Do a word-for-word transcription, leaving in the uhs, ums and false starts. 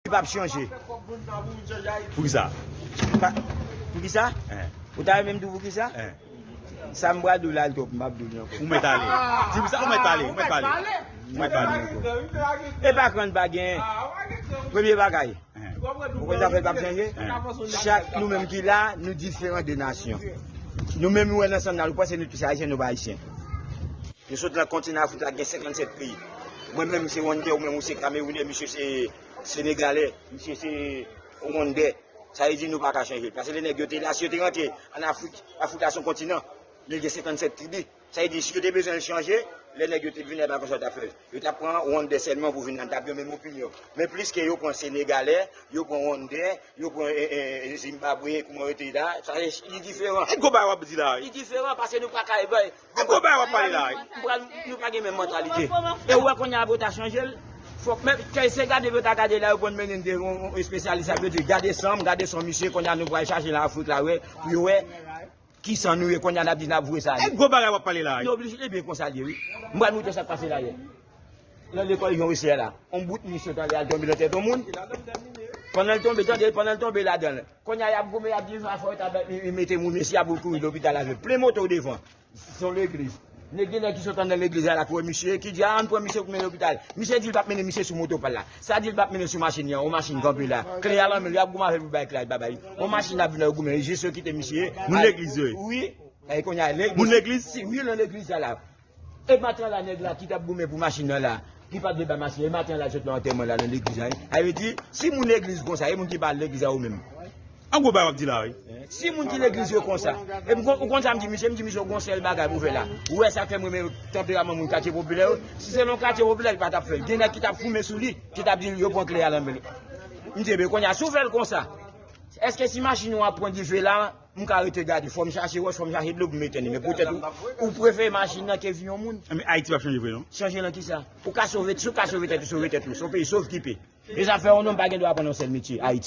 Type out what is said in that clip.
P ap chanje. Poukisa? Pa- Poukisa? Eh, Ou ta renmen m di w poukisa? eh. Sa m pral di w la, l twòp, m p ap di w li ankò. Ou mèt ale. Di m sa, ou mèt ale, ou mèt pale. Ou mèt pale. E pa kran pa gen. Premye bagay. Eh. Ou konn zafè l p ap chanje? Chak nou menm ki la, nou diferan de nasyon. Nou menm nou wè nan san n nan, nou panse nou tout se Ayisyen, nou pa Ayisyen. Nou sot nan kontinan Afrik la, gen senkannsèt peyi. Mwen menm se Rwandè, ou menm ou se Kamerounè, misye se Senegalè, misye se Rwandè. Sa vle di nou pa ka chanje. Paske lè nèg yo te la, si yo te rantre ann Afrik, Afrik la se yon kontinan, men gen senkannsèt tribi. Sa vle di si yo te bezwen l chanje, lè nèg yo te vin la, e pa konsa yo t ap fè. Yo t ap pran Rwandè sèlman pou vin la, n t ap gen menm opinyon. Men pliske yo pran Senegalè, yo pran Rwandè, yo pran e, e, e, Zimbabwe, kouman yo te la, sa li diferan. E gwo bagay w ap di la, wi. Li diferan paske nou pa ka bay. E gwo bagay w ap pale la, wi. Nou pa gen menm mantalite. E ou wè kounye a pou ta chanje l, fòk menm kè se gade pou ta gade la, yo konn mennen de yon espesyalis ap yo di gade san m, gade san misye, kounye a nou pral chache nan Afrik la, wè, pou yo wè ki san nou ye, kounye a n ap di n ap voye sa. E gwo bagay w ap pale la, wi. Nou oblije, ebyen konsa l ye, wi. M pral montre w sa k pase la yè. Nan lekòl yon esè la. On bout misye tande al tonbe nan tèt yon moun. Pandan l tonbe, tande, pandan l tonbe ladan l. Kounye a y ap goumen, y ap di sa fò yo ta mete moun, mesye ap kouri lopital avè plen moto devan. Se yon legliz. Nèg gen nèg ki sot anndan legliz la, la kouri misye, ki di a ann pran misye pou mennen lopital. Misye di l p ap mennen misye sou moto pa l la. Sa di l p ap mennen sou machin li an, yon machin kanpe la. Kle a lan men l, y ap goumen avè l pou bay kle a, l pa bay. Yon machin ap vin yo goumen, jis yo kite misye. Moun legliz yo ye. Wi. E kounye a, Moun legliz? Si, wi, nan legliz la la. E maten la, nèg la ki t ap goumen pou machin nan la, ki pa t vle bay machin, e maten la, l sot nan antèman la, nan legliz la, wi. Sa vle di, si moun legliz konsa, e moun ki pa al legliz la, ou menm. An gwo bagay w ap di la, wi. Si moun ki legliz yo konsa, e m kon- ou konn sa m di misye, m di misye, ou gon sèl bagay pou fè la. Ou wè sa k fè m renmen tanperaman moun katye popilè yo. Si se nan katye popilè, li pa t ap fè l. Gen nèg ki t ap foumen sou li, ki t ap di l yo pran kle a nan men l. M di, ebyen, kounye a, si w fè l konsa, èske si machin ou ap pran dife la, m ka rete gade, fò m chache wòch, fò m chache dlo pou m etenn li. Men poutèt ou, ou prefere machin nan ke vi yon moun. Men Ayiti p ap chanje vre, non? Chanje nan kisa? Ou ka sove, si w ka sove tèt ou, sove tèt ou. Se yon peyi sovkipe. E sa fè yon nonm pa gen dwa aprann yon sèl metye, Ayiti.